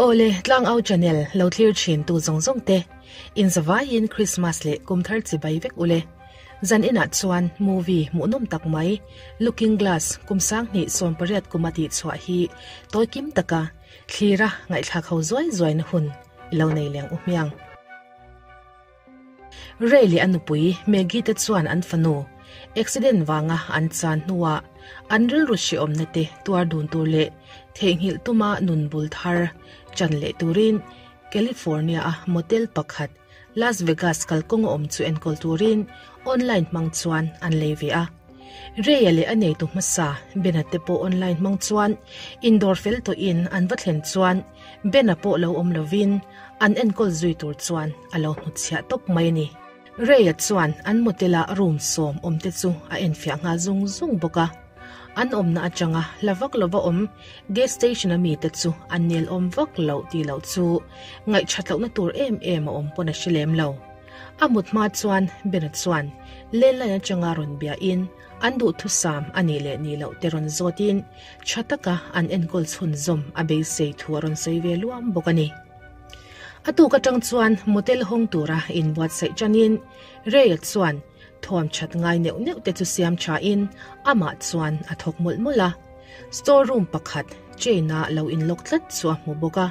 Awle, Tlangau Channel lo thlir thin tu zawng zawng te, in zavaiin Christmas leh kumthar chibai vek ule. Zan inah chuan movie hmuhnawm tak mai Looking Glass kum 2018 kuma tih chhuah hi tawi kim taka thlira ngaihthlak ho zuai zuaina hun i lo nei leng u hmiang. Ray leh a nupui Maggie te chuan an fanu accident vanga an chan hnuah an rilru hrehawmna te tuar dun tur leh theihnghilh tuma nun bul thar chan leh turin California a motel pakhat Las Vegas kalkawng a awm chu enkawl turin online hmang chuan an lei ve a. Ray-a leh a neitu hmasa Ben-a te pawh online hmang chuan indawr fel tawhin an va thlen chuan Ben-a pawh lo awm lovin an enkawl zui tur chuan a lo hnutchhiah tawp mai a ni. Ray-a chuan an motel-a room sawm awm te chu a enfiah nghal zung zung bawk a. An awmna atanga hla vak lova awm gas station-a mite chu an nel awm vak loh tih loh chu ngaihthat lohna tur em em a awm pawn a hre lem lo. A mut hma chuan Bena chuan landline atanga rawn biahin an duhthusam a nih leh nih loh te rawn zawtin tha taka an enkawl chhunzawm a beisei thu a rawn sawi ve luam bawk a ni. A tuk atang chuan motel hawng tura inbuatsaih tanin Ray-a chuan thawm that ngai neuh neuh te chu siam thain amah chuan a thawk mawlh mawlh a. Store room pakhat chain-a lo inlock tlat chu a hmu bawk a.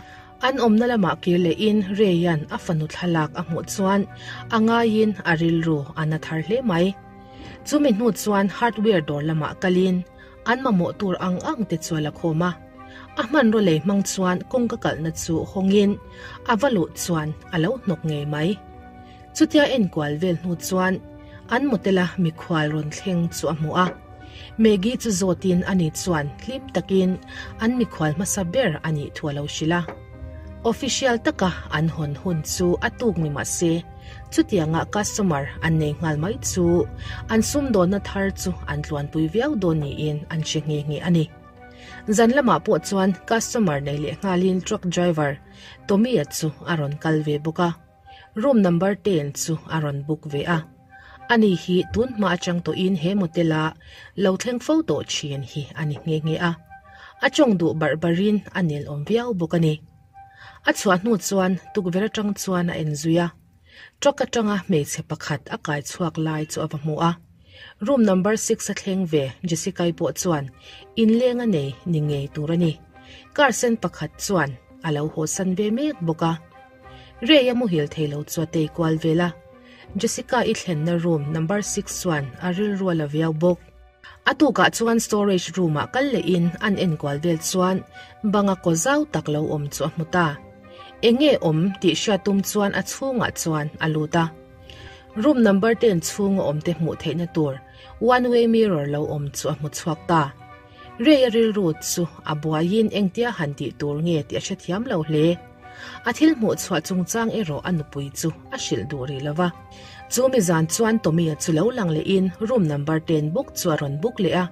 An awmna lamah kir lehin Ray-a'n a fanu thlalak a hmuh chuan a ngaiin a rilru a na thar hle mai. Chumi hnu chuan hardware dawr lamah kalin an mamawh tur ang ang te chu a la khawm a. A hmanraw lei hmang chuan kawngka kalhna chu hawngin a va luh chuan a lo hnawk ngei mai. Chutia enkual vel hnu chuan an motela mikhual rawn thleng chu a hmu a. Maggie chu zawtin ani chuan hlim takin an mikhual hmasa ber a nih thu a lo hrilh a. Official taka an hawn hun chu a tuk ni mah se, chutianga customer an nei nghal mai chu an sumdawnna thar chu an tluanpui viau dawn niin an hre nghe nghe a ni. Zan lamah pawh chuan customer nei leh nghalin truck driver Tommy-a chu a rawn kal ve bawk a. Room number ten chu a rawn book ve a. Ani hi tun hma atang tawhin he motel a lo thleng fo tawh thin hi a ni nghe nghe a. A tawng duh barh barin a nel awm viau bawk a ni. A chhuah hnu chuan tukverh atang chuan a en zui a. Truck atanga hmeichhe pakhat a kai chhuak lai chu a va hmu a. Room number 6 a thleng ve Jessica-i pawh chuan inleng a nei ni ngei tur a ni. Car sen pakhat chuan a lo haw san ve mek bawk a. Ray a muhil thei lo chu a tei kual vel a. Jessica i thlenna room number 6 chuan a rilru a la viau bawk. A tukah chuan storage room ah kal lehin an enkual vel chuan banga kaw zau tak lo awm chu a hmu ta. Enge awm tih hriat tum chuan a chhungah chuan a lut a. Room number ten chhunga awm te hmuh theihna tur one way mirror lo awm chu a hmu chhuak ta. Ray a rilru chu a buaiin engtia han tih tur nge tih a hrethiam lo hle. A thil hmuh chhuah chungchang erawh a nupui chu a hrilh duh rih lo va. Chu mi zan chuan Tommy-a chu lo lang lehin room number ten bawk chu a rawn book leh a.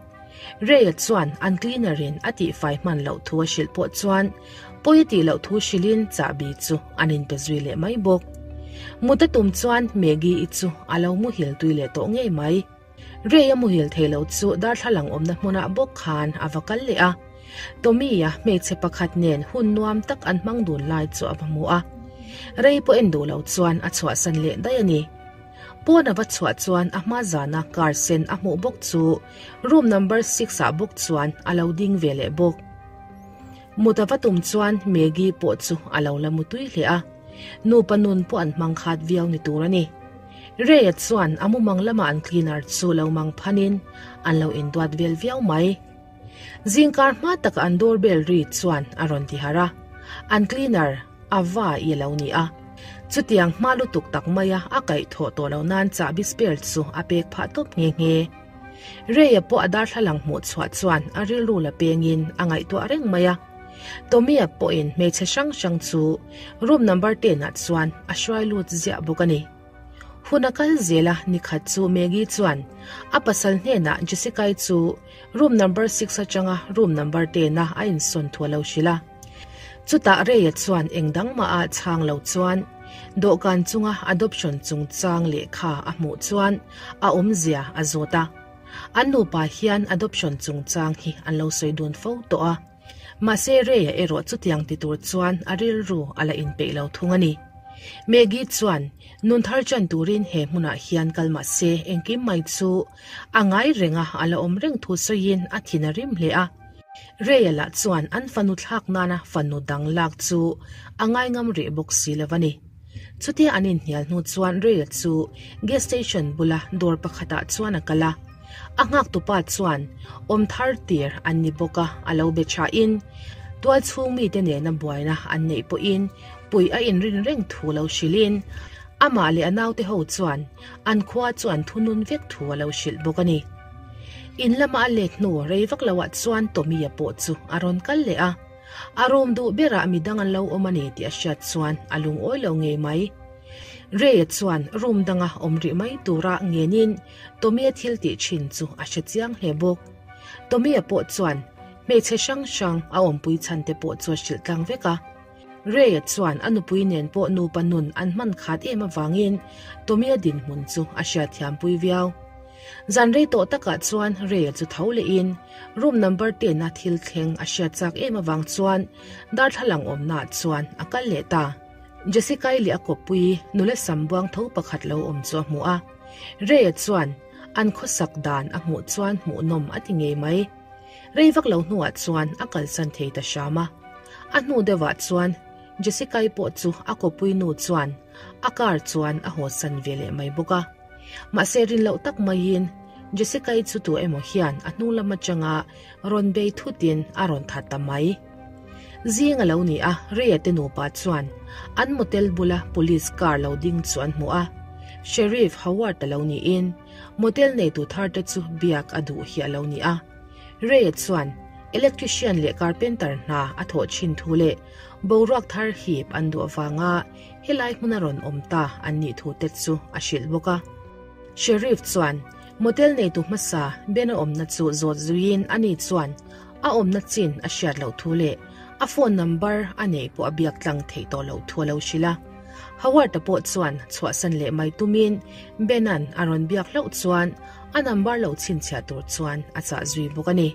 Ray-a chuan an cleaner-in a tihfai hman loh thu a hrilh pawh chuan pawi a tih loh thu hrilhin chahbi chu an inpe zui leh mai bawk. Mut a tum chuan Maggie-i chu a lo muhil tui leh tawh ngei mai. Ray a muhil thei lo chu darthlalang awmna hmunah bawk khan a va kal leh a. Tommy-a hmeichhe pakhat nen hun nuam tak an hmang dun lai chu a va hmu a. Ray pawh en duh lo chuan a chhuahsan leh daih a ni. Pawn a va chhuah chuan a hma zana car sen a hmuh bawk chu room number 6 ah bawk chuan a lo ding ve leh bawk. Mut a va tum chuan Maggie pawh chu a lo la mutui hle a. Nupa nun pawh an hmang khat viau ni tur a ni. Ray-a chuan a mumang lama an cleaner chu lo mang phanin an lo induat vel viau mai. Zingkar hma taka an doorbell ri chuan a rawn ti harh a, an cleaner a va i a lo ni a. Chutiang hma lutuk tak maia a kaih thawh tawh lo nan chahbi spare chu a pek phah tawp nghe nghe. Ray-a pawh a darthlalang hmuh chhuah chuan a rilru la pengin a ngaihtuah reng mai a. Tommy-a pawhin hmeichhe hrang hrang chu room number 10 ah chuan a hruai lut ziah bawk a ni. Hun a kal zel a, nikhat chu Maggie chuan a pasal hnenah Jessica-i chu room number 6 atanga room number 10 a a insawn thu a lo hrilh a. Chutah Ray-a chuan eng dang mah a chhang lo chuan dawhkan chunga adoption chungchang lehkha a hmuh chuan a awmzia a zawt a. An nupa hian adoption chungchang hi an lo sawi dun fo tawh a. Mahse Ray-a erawh chutiang ti tur chuan a rilru a la inpeih lo thung a ni. Maggie chuan nun thar chan turin he hmunah hian kal mah se engkim mai chu a ngai reng a, a la awm reng thu sawiin a thin a rim hle a. Ray-a lah chuan an fanu thlak nana fanu dang lak chu a ngaingam rih bawk si lo a ni. Chutia an inhnial hnu chuan Ray-a chu gas station bula dawr pakhatah chuan a kal a. A nghaktupa chuan awm thar tir an ni bawk a, a lo be thain tual chhung mite nena buaina an neih pawhin puih a inrin reng thu lo hrilhin amah leh a naute ho chuan an khua chu an thunun vek thu a lo hrilh bawk a ni. In lama a let hnu rei vak loah chuan Tommy-a pawh chu a rawn kal leh a. A room duh berah midang an lo awm a ni tih a hriat chuan a lungawi lo ngei mai. Ray-a chuan room danga awm rih mai tura ngenin Tommy-a thil tih thin chu a hre chiang hle bawk. Tommy-a pawh chuan hmeichhe hrang hrang a awmpui chhan te pawh chu a hrilh tlang vek a. Ray-a chuan a nupui nen pawh nupa nun an hman khat em avangin Tommy-a dinhmun chu a hriatthiampui viau. Zan rei tawh takah chuan Ray-a chu tho lehin room number ten-a thil thleng a hriat chak em avang chuan darthlalang awmnaah chuan a kal leh ta. Jessica-i leh a kawppui nula sam buang tho pakhat lo awm chu a hmu a. Ray-a chuan an khawsak dan a hmuh chuan hmuhnawm a ti ngei mai. Rei vak lo hnuah chuan a kalsan thei ta hram a. A hnu deuhah chuan Jessica-i pawh chu a kawppui nu chuan a car chuan a hawsan ve leh mai bawk a. Mahse rin loh tak maiin Jessica-i chu tu emaw hian a hnung lam atanga rawn bei thutin a rawn that ta mai. Zing a lo ni a, Ray-a te nupa chuan an motel bula police car lo ding chu an hmu a. Sheriff Howard a lo niin motel neitu thar te chu biak a duh hi a lo ni a. Ray-a chuan electrician leh carpenter hna a thawh thin thu leh boruak thar hip an duh avanga Helai hmuna rawn awm ta an nih thu te chu a hrilh bawk a. Sheriff chuan motel neitu hmasa Ben-a awmna chu zawt zuiin ani chuan a awmna chin a hriat loh thu leh a phone number a neih pawh a biak tlang theih tawh loh thu a lo hrilh a. Howard-a pawh chuan chhuahsan leh mai tumin Ben-a'n a rawn biak hlauh chuan a number lo chhinchhiah tur chuan a chah zui bawk a ni.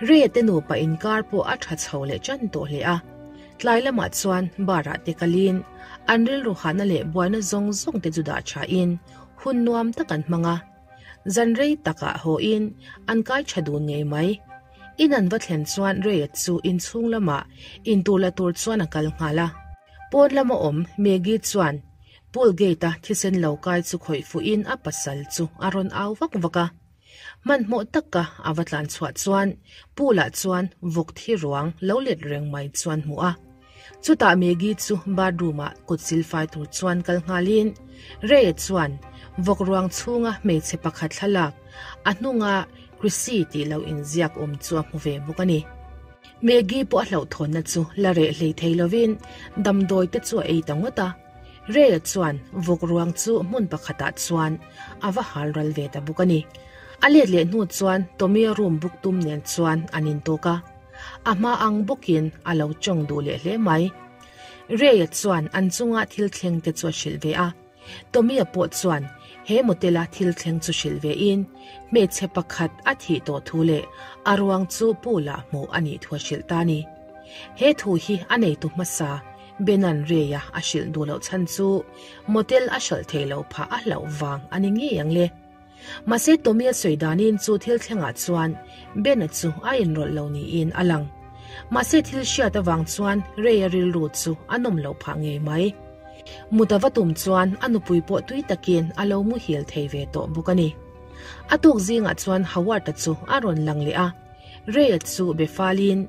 Ray-a te nupa inkar pawh a tha chho leh tan tawh hle a. Tlai lamah chuan bar-ah te kalin an rilru hahna leh buaina zawng zawng te chu dah thain hun nuam tak an hmang a. Zan rei takah hawhin an kai tha dun ngei mai. In an va thlen chuan Ray-a chu inchhung lamah intur la tur chuan a kal nghal a. Pawn lama awm Maggie chuan pool gate-a thisen lo kai chu khawih fuhin a pasal chu a rawn au vak vak a. Hmanhmawh taka a va tlan chhuah chuan pool ah chuan vawk thi ruang lo let reng mai chuan hmuh a. Chutah Maggie chu bathroom ah kut sil fai tur chuan kal nghalin Ray-a chuan vawk ruang chhunga hmeichhe pakhat thlalak a hnunga Chrissy tih lo inziak awm chu a hmu ve bawk a ni. Maggie pawh a hlauhthawnna chu la reh hlei thei lovin damdawi te chu a ei ta ngawt a. Ray-a chuan vawk ruang chu hmun pakhatah chuan a va hal ral ve ta bawk a ni. A let leh hnu chuan Tommy-a room book tum nen chuan an intawk a, a hma ang bawkin a lo tawng duh leh hle mai. Ray-a chuan an chunga thil thleng te chu a hrilh ve a, Tommy-a pawh chuan he motel-a thil thleng chu hrilh ve in hmeichhe pakhat a thih tawh thu leh a ruang chu pool-ah hmuh a nih thu a hrilh ta a ni. He thu hi a neitu hmasa Benan Ray-a a hrilh duh loh chhan chu motel a hralh thei lo phah a hlauh vang a ni ngei ang le. Mahse Tommy-a sawi danin chu thil thlengah chuan Ben-a chu a inrawlh lo niin a lang. Mahse thil hriat avang chuan Ray-a rilru chu a nawm loh phah ngei mai. Mut a va tum chuan a nupui pawh tui takin a lo muhil thei ve tawh bawk a ni. A tuk zingah chuan Howard-a chu a rawn lang leh a. Ray-a chu be falin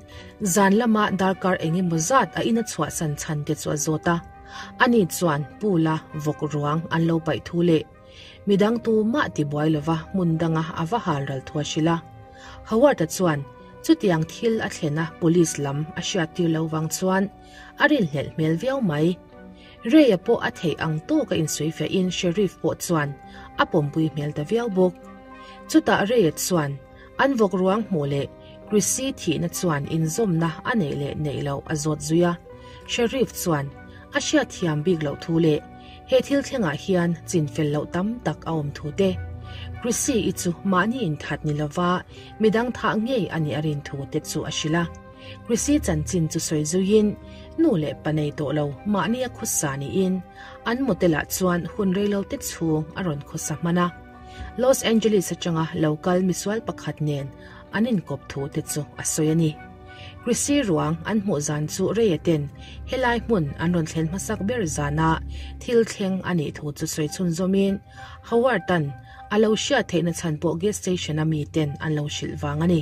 zan lama darkar eng emaw zat a ina chhuahsan chhan te chu a zawt a. Ani chuan pool-a vawk ruang an lo paih thu leh midang tumah tibuai lova hmun danga a va hal ral thu a hrilh a. Howard-a chuan chutiang thil a thlena police lam a hriattir lo vang chuan a rinhlelh hmel viau mai. Ray-a pawh a theih ang tawka insawifiahin Sheriff pawh chuan a pawmpui hmel ta viau bawk. Chutah Ray-a chuan An vawk ruang hmuh leh Chrissy thihna chuan inzawmna a neih leh neih loh a zawt zui a. Sheriff chuan a hriatthiam bik loh thu leh he thil thlengah hian chinfel loh tam tak a awm thu te, Chrissy-i chu mahni inthat ni lova midang thah ngei a nih a rin thu te chu a hrilh a. Chrissy chanchin chu sawi zuiin nu leh pa nei tawh lo mahni a khawsa niin an motel ah chuan hun reilo te chhung a rawn khawsa hman a. Los Angeles atanga lo kal misual pakhat nen an inkawp thu te chu a sawi a ni. Chrissy ruang an hmuh zan chu Ray-a ten helai hmun an rawn thlen hmasak ber zana thil thleng a nih thu chu sawi chhunzawmin Howard-a'n a lo hriat theihna chhan pawh gas station-a miten an lo hrilh vang a ni.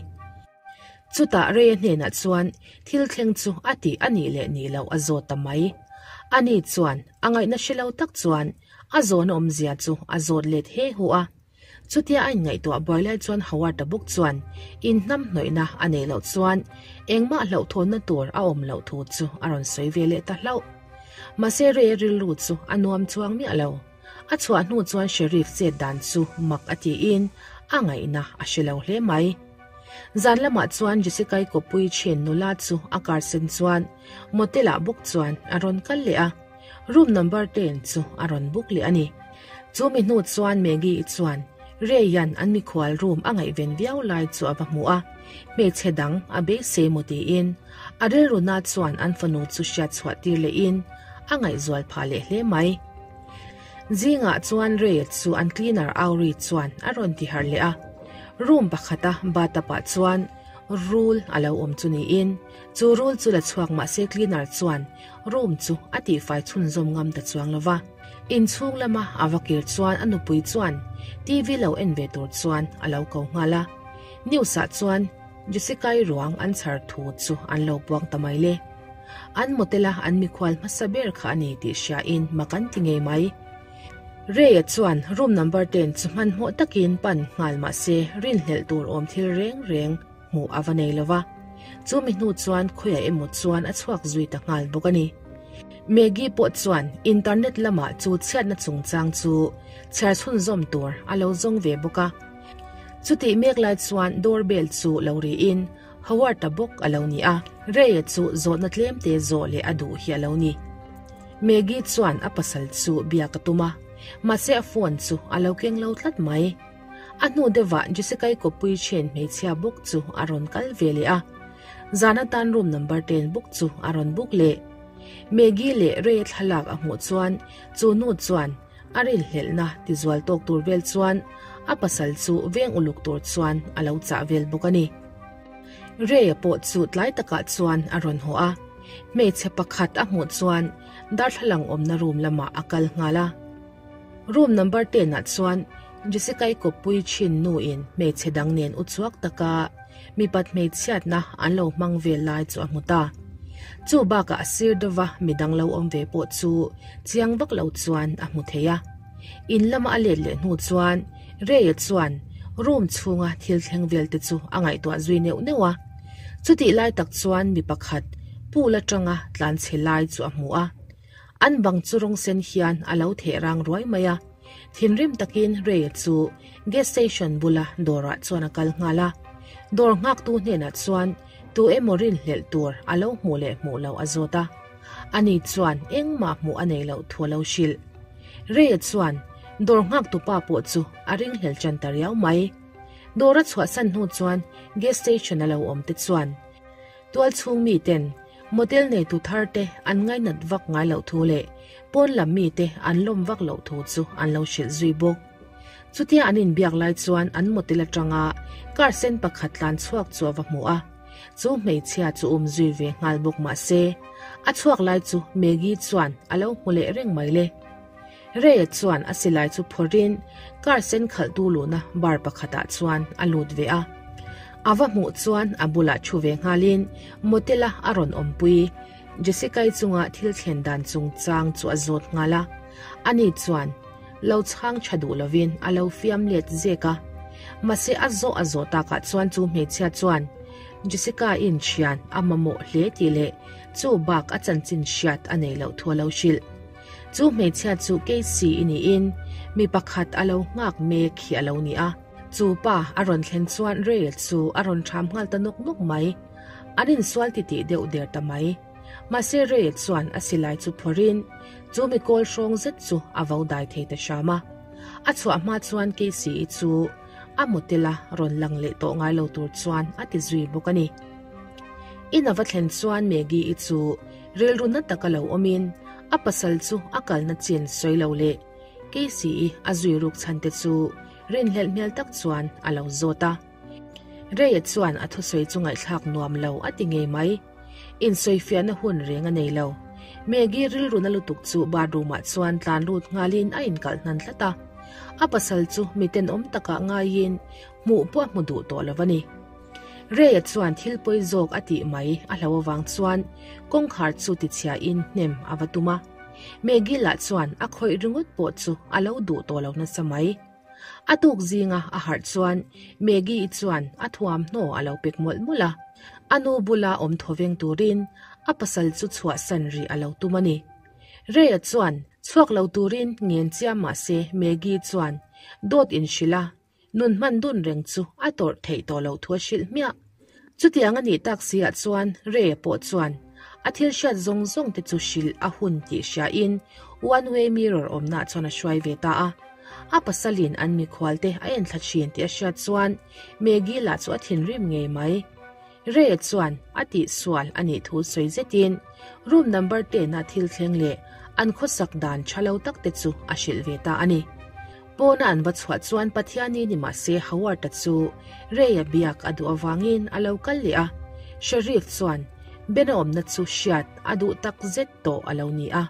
Chutah Ray-a hnenah chuan thil thleng chu a tih a nih leh nih loh a zawt ta mai. Ani chuan a ngaihna hre lo tak chuan a zawhna awmzia chu a zawt let he hu a. Chutia a inngaihtuah buai lai chuan Howard-a bawk chuan inhnamhnawihna a neih loh chuan engmah hlauhthawnna tur a awm loh thu chu a rawn sawi ve leh ta hlauh. Mahse Ray-a rilru chu a nuam chuang miah lo. A chhuah hnu chuan Sheriff chet dan chu mak a tiin a ngaihna a hre lo hle mai. Zan lamah chuan Jessica-i kawppui thin nula chu a car sen chuan motel ah bawk chuan a rawn kal leh a, room number ten chu a rawn book leh a ni. Chu mi hnu chuan Maggie-i chuan Ray-a'n an mikhual room a ngaihven viau lai chu a va hmu a, hmeichhe dang a beisei maw tiin a rilru na chuan an fanu chu hriat chhuah tir lehin a ngaihzual phah leh hle mai. Zingah chuan Ray chu an cleaner Auri chuan a rawn ti harh leh a, room pakhata bathtub ah chuan rul a lo awm chu niin chu rul chu la chhuak mahse cleaner chuan room chu a tihfai chhunzawm ngam ta chuang lo va. Inchhung lama a va kir chuan a nupui chuan TV lo en ve tur chuan a lo ko nghal a, news ah chuan Jessica-i ruang an chhar thu chu an lo puang ta mai le. An motel-a an mikhual hmasa ber kha a ni tih hriain mak an ti ngei mai. Ray-a chuan room number ten chu hmanhmawh takin pan nghal mah se rinhlelh tur awm thil reng reng hmuh a va nei lo va. Chu mi hnu chuan khawiah emaw chuan a chhuak zui ta nghal bawk a ni. Maggie pawh chuan internet lamah chu chhiatna chungchang chu chhiar chhunzawm tur a lo zawng ve bawk a. Chutih mek lai chuan door bell chu lo riin Howard-a bawk a lo ni a, Ray-a chu zawhna tlemte zawh leh a duh hi a lo ni. Maggie chuan a pasal chu biak a tum a, mahse a phone chu a lo keng lo tlat mai. A hnu deuhah Jessica-i kawppui chen hmeichhia bawk chu a rawn kal ve leh a, zan atan room number ten bawk chu a rawn book leh. Maggie leh Ray-a thlalak a hmuh chuan chu nu chuan A rinhlelhna tizual tawk tur vel chuan a pasal chu veng uluk tur chuan a lo chah vel bawk a ni. Ray-a pawh chu tlai takah chuan a rawn haw a, hmeichhe pakhat a hmuh chuan darthlalang awmna room lamah a kal nghal a. Room number ten ah chuan Jessica-i kawppui thin nuin hmeichhe dang nen uchuak taka mipat hmeichhiatna an lo hmang vel lai chu a hmu ta. Chu bakah a sir deuha midang lo awm ve pawh chu chiang vak lo chuan a hmu thei a. In lama a let leh hnu chuan Ray-a chuan room chhunga thil thleng vel te chu a ngaihtuah zui neuh neuh a. Chutih lai tak chuan mi pakhat pool atanga tlanchhe lai chu a hmu a. An bang chu rawng sen hian a lo theh rang ruai mai a, thinrim takin Ray-a chu gas station bula dawrah chuan a kal nghal a. Dawr nghaktu hnenah chuan tu emaw rinhlelh tur a lo hmuh leh hmuh loh a zawt a. Ani chuan engmah hmuh a nei loh thu a lo hrilh. Ray-a chuan dawr nghaktupa pawh chu a ringhlel tan ta riau mai. Dawr a chhuahsan hnu chuan gas station a lo awm te chuan Tualchhung miten motel neitu thar te an ngainat vak ngai loh thu leh pawn lam mite an lawm vak loh thu chu an lo hrilh zui bawk. Chutia an inbiak lai chuan an motel atanga car sen pakhat tlan chhuak chu a va hmu a, chu hmeichhia chu um zui ve nghal bawk mah se a chhuak lai chu Maggie chuan a lo hmu leh reng mai le. Ray-a chuan a silai chu phawrhin car sen khalhtu luhna bar pakhatah chuan a lut ve a. A va hmuh chuan a bulah thu ve nghalin motel-a a rawn awmpui Jessica-i chunga thil thlen dan chungchang chu a zawt nghal a. Ani chuan lo chhang tha duh lovin a lo fiam let zek a. Mahse a zawh a zawh takah chuan chu hmeichhia chuan Jessica-i'n thian a mamawh hle tih leh chu bak a chanchin hriat a nei loh thu a lo hrilh. Chu hmeichhia chu Casey i niin mi pakhat a lo nghak mek hi a lo ni a. Chu pa a rawn thlen chuan Ray chu a rawn ṭham nghal ta nawk nawk mai. An insual titih deuh der ta mai. Mahse Ray chuan a silai chu phawrhin chu mi kawl hrawng zet chu a vo dai thei ta hram a. A chhuah hma chuan Casey i chu a motel a rawn lang leh tawh ngai lo tur chuan a ti zui bawk a ni. In a va thlen chuan Maggie-i chu rilru na taka lo awmin a pasal chu a kalna chin sawi lo leh Casey-i a zui ruk chhan te chu rinhlelh hmel tak chuan a lo zawt a. Ray-a chuan a thusawi chu ngaihthlak nuam lo a ti ngei mai. Insawifiahna hun reng a nei lo. Maggie rilru na lutuk chu bathroom-ah chuan tlan lut nghalin a inkalh hnan tlat a. A pasal chu mi tenawm takah ngaiin hmuh pawh a hmu duh tawh lo a ni. Ray-a chuan thil pawi zawk a tih mai a hlo avang chuan kawngkhar chu tichhiain hnem a va tum a. Maggie lah chuan a khawih ringawt pawh chu a lo duh tawh lo nasa mai. A tuk zinga a harh chuan Maggie-i chuan a thuamhnaw a lo pek mawlh mawlh a, a nu bula awm thawveng turin a pasal chu chhuahsan rih a lo tum a ni. Ray-a chuan chhuak lo turin ngen chiam mah se Maggie chuan dawt inhrilh a, nun hman dun reng chu a tawrh theih tawh loh thu a hrilh hmiah. Chutiang a nih tak si ah chuan Ray-a pawh chuan a thil hriat zawng zawng te chu hrilh a hun tih hriain one way mirror awmna ah chuan a hruai ve ta a. A pasalin an mikhual te a enthla thin tih a hriat chuan Maggie lah chu a thinrim ngei mai. Ray-a chuan a tihsual a nih thu sawi zetin room number ten-a thil thleng leh an khawsak dan tha lo tak te chu a hrilh ve ta a ni. Pawna an va chhuah chuan Pathiani ni mah se Howard-a chu Ray-a biak a duh avangin a lo kal leh a, Sheriff chuan Ben-a awmna chu hriat a duh tak zet tawh a lo ni a.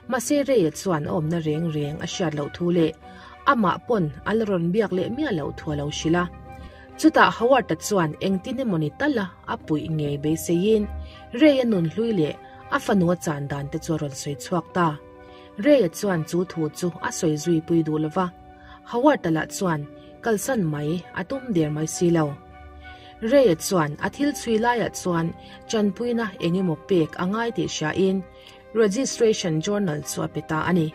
Mahse Ray-a chuan a awmna reng reng a hriat loh thu leh amah pawn a la rawn biak leh miah loh thu a lo hrilh a. Chutah Howard-a chuan engtin emawni tala a puih ngei beiseiin Ray-a nunhlui leh a fanu a chan dan te chu a rawn sawi chhuak ta. Ray-a chuan chu thu chu a sawi zui pui duh lo va, Howard-a lah chuan kalsan mai a tum der mai si lo. Ray-a chuan a thil chhui laiah chuan chanpuina eng emaw pek a ngai tih hriain Registration Journal chu a pe ta a ni.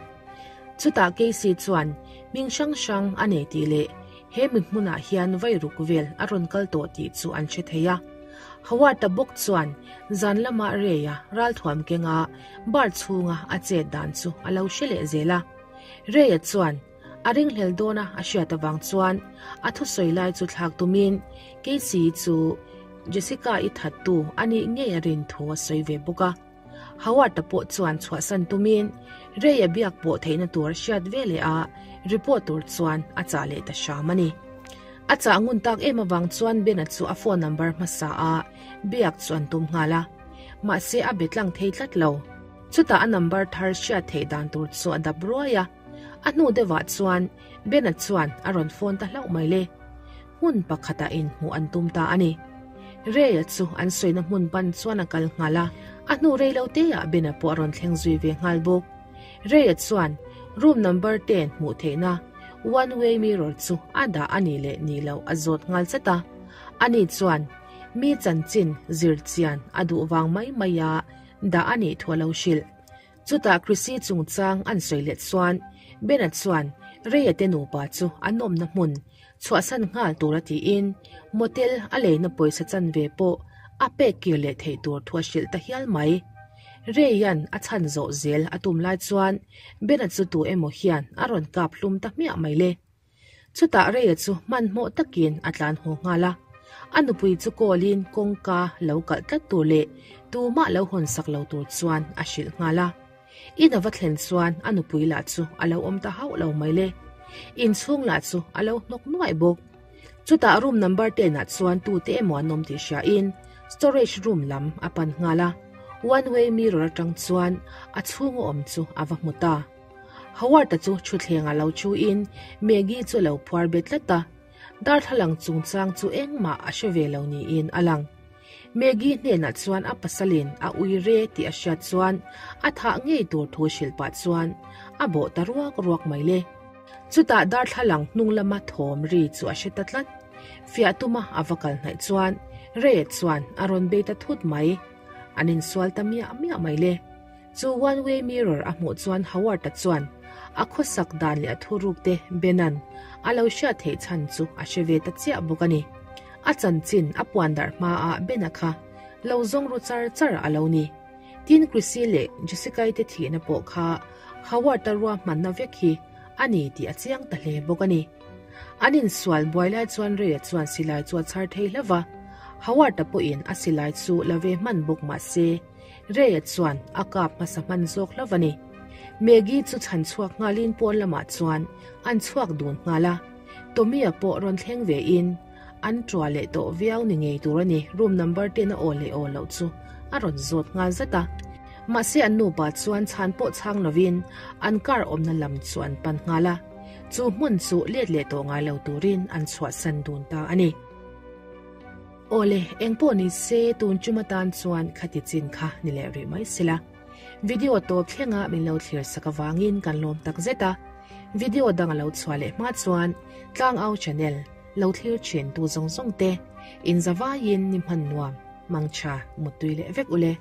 Chutah Casey chuan hming hrang hrang a nei tih leh he mi hmunah hian vairuk vel a rawn kal tawh tih chu an hre thei a. Howard-a bawk chuan zan lama Ray-a ralthuam kenga bar chhunga a chet dan chu a lo hre leh zel a. Ray-a chuan a ringhlel dawna a hriat avang chuan a thusawi lai chu thlak tumin Casey chu Jessica-i thattu a nih ngei a rin thu a sawi ve bawk a. Howard-a pawh chuan chhuahsan tumin Ray-a biak pawh theihna tur a hriat ve leh a, report tur chuan a chah leh ta hram a ni. A chah ngun tak em avang chuan Ben-a chu a phone number hmasa a biak chu an tum nghal a, mahse a be tlang thei tlat lo. Chutah a number thar hriat theih dan tur chu a dap ruai a, a hnu deuhah chuan Ben-a chuan a rawn phone ta hlauh mai le. Hmun pakhatah inhmuh an tum ta a ni. Ray-a chu an sawina hmun ban chuan a kal nghal a, a hnu rei lo teah Ben-a pawh a rawn thleng zui ve nghal bawk. Ray-a chuan room number ten hmuh theihna one way mirror chu a dah a nih leh nih loh a zawt nghal chat a. Ani chuan mi chanchin zir chian a duh vang mai mai a dah a nih thu a lo hrilh. Chutah Chrissy chungchang an sawi let chuan Ben-a chuan Ray-a te nupa chu an awmna hmun chhuahsan nghal tur a tiin motel a leina pawisa chanve pawh a pek kir leh theih tur thu a hrilh ta hial mai. Ray-a'n a chhan zawh zel a tum lai chuan Ben-a chu tu emaw hian a rawn kap hlum ta hmiah mai le. Chutah Ray-a chu hmanhmawh takin a tlan haw nghal a, a nupui chu call-in kawngka lo kalh tlat tur leh tumah lo hawn sak lo tur chuan a hrilh nghal a. In a va thlen chuan a nupui lah chu a lo awm ta hauh lo mai le. Inchhung lah chu a lo hnawk nuaih bawk. Chutah room number ten ah chuan tute emaw an awm tih hriain storage room lam a pan nghal a, one way mirror atang chuan a chhunga awm chu a va hmu ta. Howard-a chu thutthleng ah lo thu in Maggie chu a lo phuar bet tlat a, darthlalang chungchang chu engmah a hre ve lo niin a lang. Maggie hnenah chuan a pasalin a ui re tih a hriat chuan a thah ngei tur thu hrilh pah chuan a bawh ta ruak ruak mai le. Chutah darthlalang hnung lama thawm ri chu a hre ta tlat. Fiah tuma a va kal hnaih chuan Ray-a chuan a rawn bei ta thut mai. An insual ta miah miah mai le. Chu one way mirror a hmuh chuan Howard-a chuan a khawsak dan leh a thuruk te Ben-a'n a lo hriat theih chhan chu a hre ve ta chiah bawk a ni. A chanchin a puan darh hmaah Ben-a kha lo zawng ru char char a lo ni. Tin Chrissy leh Jessica-i te thihna pawh kha Howard-a ruahmanna vek hi a ni tih a chiang ta hle bawk a ni. An insual buai lai chuan Ray-a chuan silai chu a chhar thei hlauh va. Howard-a pawhin a silai chu la ve hman bawk mah se, Ray-a chuan a kap hmasa hman zawk hlauh a ni. Maggie chu chhan chhuak nghalin pawn lamah chuan an chhuak dun nghal a. Tommy-a pawh rawn thleng vein an ṭua leh tawh viau ni ngei tur a ni, room number ten a aw leh aw loh chu a rawn zawt nghal zat a. Mahse an nupa chuan chhan pawh chhang lovin an car awmna lam chu an pan nghal a, chu hmun chu let leh tawh ngai lo turin an chhuahsan dun ta a ni. Awle, engpawh ni se tun chum atan chuan khati chin kha ni leh rih mai sela. Video tawp thlenga min lo thlir sak avangin kan lawm tak zet a, video dang a lo chhuah leh hma chuan Tlangau channel lo thlir thin tu zawng zawng te inzavaiin ni hman nuam mangtha muttui leh vek ule.